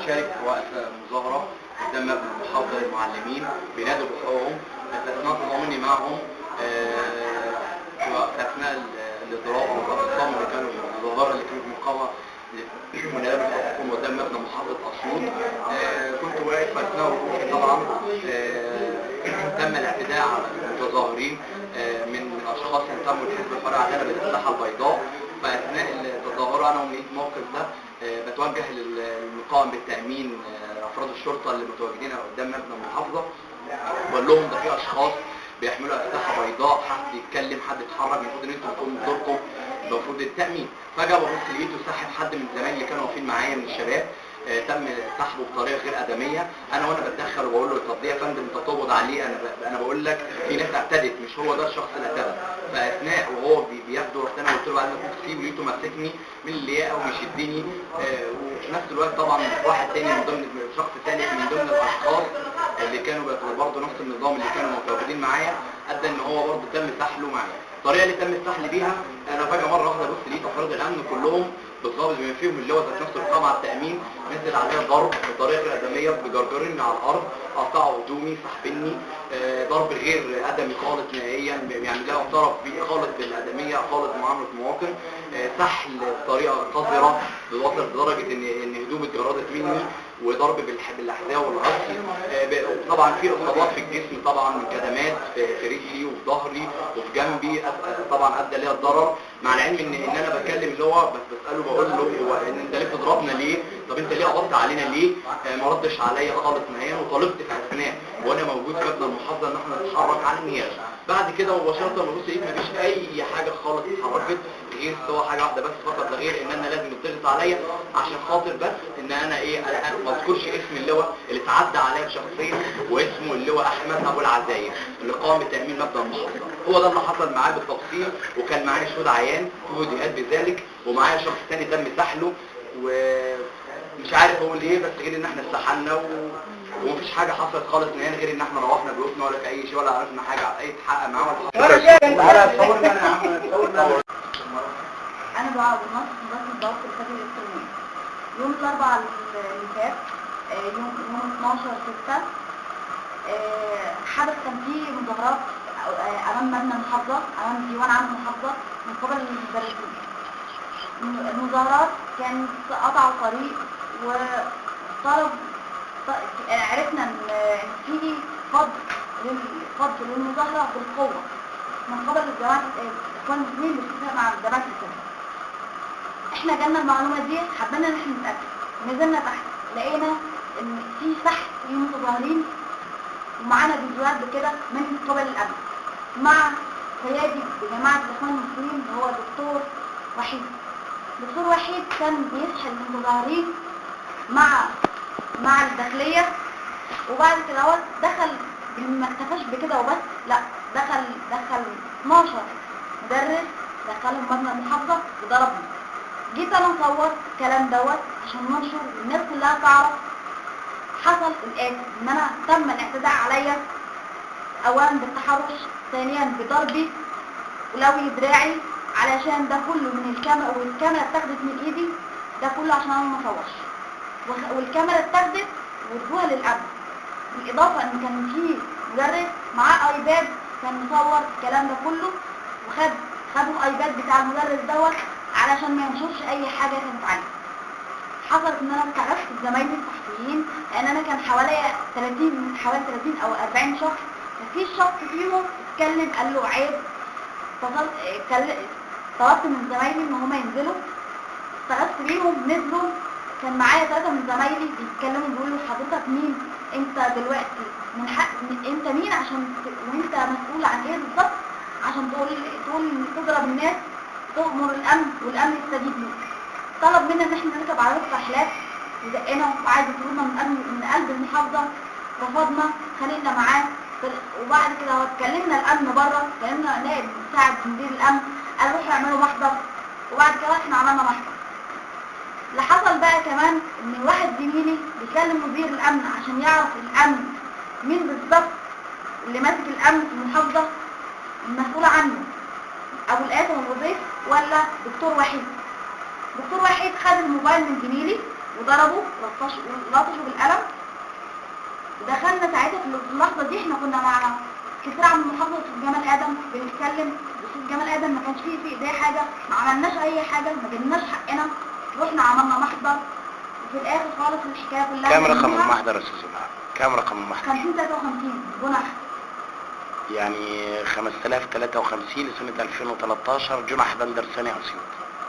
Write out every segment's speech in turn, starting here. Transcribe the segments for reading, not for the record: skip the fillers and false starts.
بشارك في وقت مظاهره قدام مبنى المحافظة للمعلمين بينادوا بحقوقهم. اثناء تضامني معهم في اثناء الاضراب او الاعتصام اللي كانوا المظاهرة اللي كانت مقامه منادى بحقوقهم قدام مبنى محافظة اسيوط، كنت واقف اثناء وقوفي. طبعا تم الاعتداء على المتظاهرين من اشخاص ينتموا لحزب الحرية والعدالة بالاسلحة البيضاء. فاثناء التظاهرة انا ومن الموقف ده بتوجه للمقام بالتامين افراد الشرطة اللي متواجدين قدام مبنى المحافظة، بقول لهم ده في اشخاص بيحملوا اسلحة بيضاء، حد يتكلم حد يتحرك، المفروض ان انتوا تقوموا بدوركم، المفروض التامين. فجاة ببص لقيته ساحب حد من زمايلي اللي كانوا واقفين معايا من الشباب، تم سحبه بطريقة غير ادميه. انا وانا بتدخل وبقول له طب ليه يا فندم انت تقبض عليه؟ انا بقول لك في ناس اعتدت، مش هو ده الشخص اللي اعتدى. فاثناء وهو بياخده رحت انا قلت له بعد ما كنت سيبه، لقيته ماسكني من اللياقة وبيشدني. وفي نفس الوقت طبعا واحد تاني من ضمن شخص ثالث من ضمن الاشخاص اللي كانوا برضه نفس النظام اللي كانوا متواجدين معايا، ادى ان هو برضه تم سحله معايا. الطريقة اللي تم السحل بيها، انا فجاة مرة واحدة بص لقيت افراد الامن كلهم بالظبط بما فيهم اللي هو ذات نفسه القام على التامين نزل عليا ضرب بطريقة غير ادميه، بجرجرني على الارض، قطعوا هدومي، سحبني، ضرب غير ادمي خالص نهائيا، يعني لا اعترف بيه خالص بالادميه خالص، معاملة مواطن، سحل بطريقة قذرة بوصل لدرجة ان هدومي اتجردت مني، وضرب بالاحذيه والعصي. طبعا في اصابات في الجسم، طبعا من كدمات في رجلي وفي ظهري وفي جنبي، طبعا ادى ليا الضرر. مع العلم ان انا بكلم اللي هو بس بساله بقول له هو ان انت ليه بتضربنا ليه؟ طب انت ليه قبضت علينا ليه؟ ما ردش عليا خالص نهائيا. وطالبت في اثناء وانا موجود في مبنى المحافظة ان احنا نتحرك على النيابة. بعد كده مباشرة ببص لقيت مفيش اي حاجة خالص اتحركت غير سوى حاجة واحدة بس فقط لا غير، ان انا لازم يضغط عليا عشان خاطر بس ان انا ايه ما اذكرش اسم اللواء اللي اتعدى عليا شخصيا، واسمه اللواء احمد ابو العزايم اللي قام بتامين مبنى المحافظة. هو ده اللي حصل معاه بالتفصيل، وكان معايا شهود عيان في فيديوهات بذلك، ومعايا شخص ثاني تم سحله ومش عارف اقول ايه، بس غير ان احنا اتسحلنا ومفيش حاجة حصلت خالص نهائي غير ان احنا روحنا بيوتنا ولا في اي شيء، ولا عرفنا حاجة اي اتحقق معاه ولا حاجة. انا دعاء ابو النصر مدرسه الضبط الفجر الالكترونية. يوم الاربعاء اللي فات، يوم 12/6، حدث كان فيه مظاهرات امام مبنى المحافظة، امام ديوان عام المحافظة من قبل المدرسين. المظاهرات كانت قطعوا طريق وطلب، عرفنا ان في فض للمظاهره بالقوة من قبل جماعة الاخوان المسلمين بالاتفاق مع جماعة الاسلام. احنا جالنا المعلومة دي، حبينا ان احنا نتاكد، نزلنا تحت لقينا ان في سحب للمتظاهرين، ومعانا فيديوهات بكده من قبل الامن مع قيادي بجماعة الاخوان المسلمين اللي هو دكتور وحيد. دكتور وحيد كان بيسحل المتظاهرين مع الداخلية، وبعد كده هو دخل، ما اكتفاش بكده وبس، لا دخل 12 مدرس دخلهم مبنى المحافظة وضربهم. جيت انا اصور الكلام دوت عشان ننشر والناس كلها تعرف. حصل الاتي، ان انا تم الاعتداء عليا اولا بالتحرش، ثانيا بضربي ولوي دراعي، علشان ده كله من الكاميرا، والكاميرا اتاخدت من ايدي، ده كله عشان انا ما اصورش، والكاميرا اتاخدت وادوها للامن. بالاضافة ان كان في مدرس معاه iPad كان مصور الكلام ده كله، وخدوا ال iPad بتاع المدرس دوت علشان ما ينشرش اي حاجة كانت عنه. حصلت ان انا اتعرفت بزمايلي الصحفيين، لان انا كان حواليا 30 حوالي 30 او 40 شخص، مفيش شخص فيهم اتكلم قال له عيب. طلبت من زمايلي ان هما ينزلوا، استغثت بيهم نزلوا. كان معايا 3 من زمايلي بيتكلموا بيقولوا حضرتك مين انت دلوقتي، من حق انت مين عشان وانت مسؤول عن ايه بالظبط عشان تقول تضرب الناس، تؤمر الامن والامن يستجيب ليك. طلب منا ان احنا نركب عربية رحلات، وزقنا وعايز يطردنا من قلب المحافظة، رفضنا، خانقنا معاه. وبعد كده هو اتكلمنا الامن بره، كلمنا نائب مساعد مدير الامن، قال روحوا اعملوا محضر، وبعد كده احنا عملنا محضر. اللي حصل بقى كمان ان واحد زميلي بيكلم مدير الامن عشان يعرف الامن مين بالظبط اللي ماسك الامن في المحافظة المسؤول عنه، ابو القاسم ابو ضيف ولا دكتور وحيد. دكتور وحيد خد الموبايل من زميلي وضربه، لطشوا بالقلم. دخلنا ساعتها في اللحظة دي احنا كنا مع كتير عن المحافظة استاذ جمال ادم بنتكلم. استاذ جمال ادم ما كانش فيه في ايديه حاجة، ما عملناش اي حاجة، ما جبناش حقنا، رحنا عملنا محضر، وفي الاخر خالص الحكاية كلها. كام رقم المحضر يا استاذ؟ كام رقم المحضر؟ 5053 جنح، يعني 5053 لسنة 2013 جنح بندر ثاني اسيوط.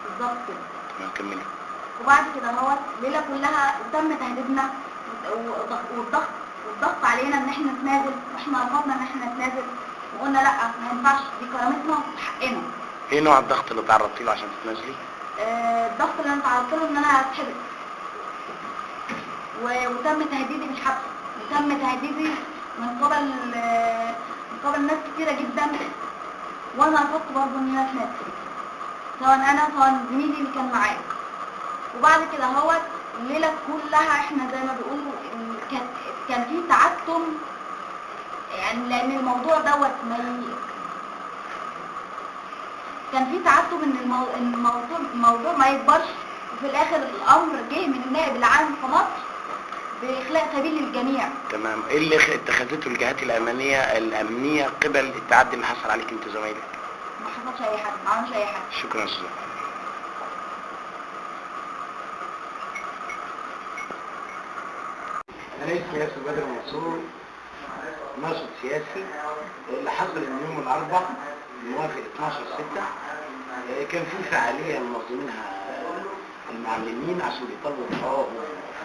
بالظبط كده. تمام، كملي. وبعد كده اهوت الليلة كلها تم تهديدنا والضغط علينا ان احنا نتنازل، واحنا رفضنا ان احنا نتنازل وقلنا لا ما ينفعش، دي كرامتنا وحقنا. ايه نوع الضغط اللي تعرضتي له عشان تتنازلي؟ الضغط اللي انا تعرضت له ان انا اتحبس، وتم تهديدي بالحبس، وتم تهديدي من قبل ناس كتيرة جدا، وانا رفضت برضه ان انا اتنازل، سواء انا سواء زميلي اللي كان معايا. وبعد كده اهوت الليلة كلها احنا زي ما بيقولوا كان في تعتم، يعني لان الموضوع دوت كان في تعتم ان الموضوع ما يكبرش، وفي الاخر الامر جه من النائب العام في مصر باخلاء سبيل للجميع. تمام. ايه اللي اتخذته الجهات الامنية قبل التعدي اللي حصل عليك انت وزمايلك؟ ما حصلش اي حاجة، ما عملش اي حاجة. شكرا يا استاذ. أنا اسمي ياسر بدر منصور، ناشط سياسي. اللي حصل إن يوم الأربعاء موافق 12/6 كان في فعالية منظمينها المعلمين عشان بيطالبوا بحقوقهم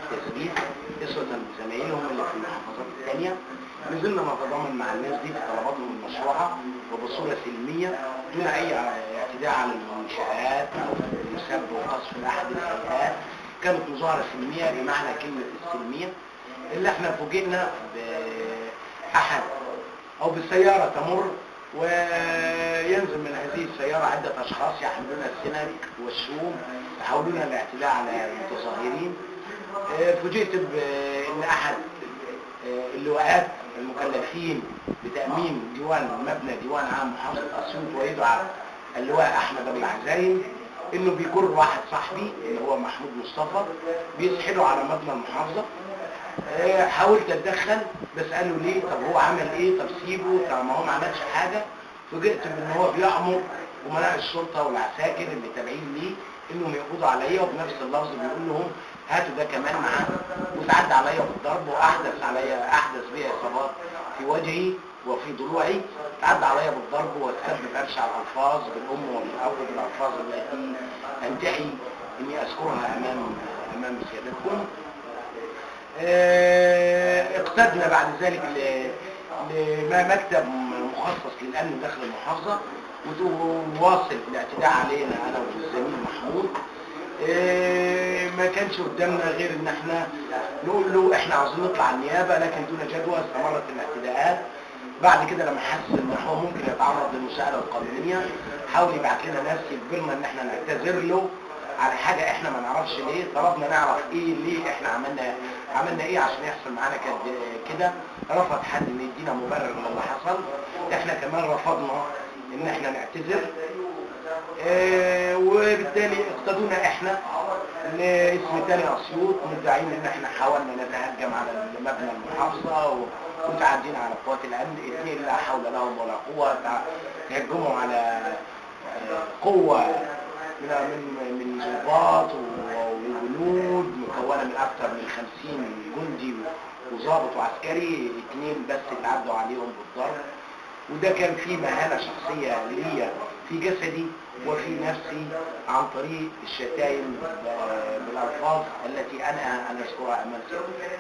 في التثبيت أسوة بزمايلهم اللي في المحافظات الثانية. نزلنا نتضامن مع الناس دي في طلباتهم المشروعة وبصورة سلمية دون أي اعتداء على المنشآت أو سب وقصف أحد الهيئات. كانت مظاهرة سلمية بمعنى كلمة السلمية. اللي احنا فوجئنا بأحد أو بالسيارة تمر وينزل من هذه السيارة عدة أشخاص يحملون السنك والشوم يحاولون الاعتداء على المتظاهرين. فوجئت بأن أحد اللواءات المكلفين بتأمين ديوان مبنى ديوان عام محافظة أسيوط ويدعى اللواء أحمد أبو العزايم إنه بيجر واحد صاحبي اللي هو محمود مصطفى بيسحله على مبنى المحافظة. حاولت اتدخل بساله ليه، طب هو عمل ايه، طب سيبه، طب ما هو ما عملش حاجة. فوجئت بان هو بيأمر امناء الشرطة والعساكر اللي تابعين ليه انهم يقبضوا عليا، وبنفس اللفظ بيقول لهم هاتوا ده كمان معاه، وتعدى عليا بالضرب واحدث عليا، احدث بيا اصابات في وجهي وفي ضلوعي. تعدى عليا بالضرب واتسبب ابشع الالفاظ بالام وبالاب بالالفاظ التي انتحي اني اذكرها امام سيادتكم. اقتدنا بعد ذلك لما مكتب مخصص للامن داخل المحافظة، وواصل الاعتداء علينا انا والزميل محمود. ما كانش قدامنا غير ان احنا نقول له احنا عاوزين نطلع النيابة، لكن دون جدوى استمرت الاعتداءات. بعد كده لما حس ان هو ممكن يتعرض للمساءله القانونية حاول يبعت لنا ناس يجبرنا ان احنا نعتذر له على حاجة احنا ما نعرفش ليه. طلبنا نعرف ايه ليه احنا عملنا ايه عشان يحصل معانا كده. رفض حد ان يدينا مبرر للي حصل، احنا كمان رفضنا ان احنا نعتذر. وبالتالي اقتدونا احنا لاسم تاني اسيوط مدعين ان احنا حاولنا نتهجم على مبنى المحافظة وتعدينا على قوات الامن. اثنين لا حول لهم ولا قوة تهجموا على قوة من ضباط وجنود مكونة من اكثر من 50 جندي وظابط وعسكري، اثنين بس اتعدوا عليهم بالضرب. وده كان فيه مهانة شخصية ليا في جسدي وفي نفسي عن طريق الشتايم بالالفاظ التي انا اذكرها امام سيادتك.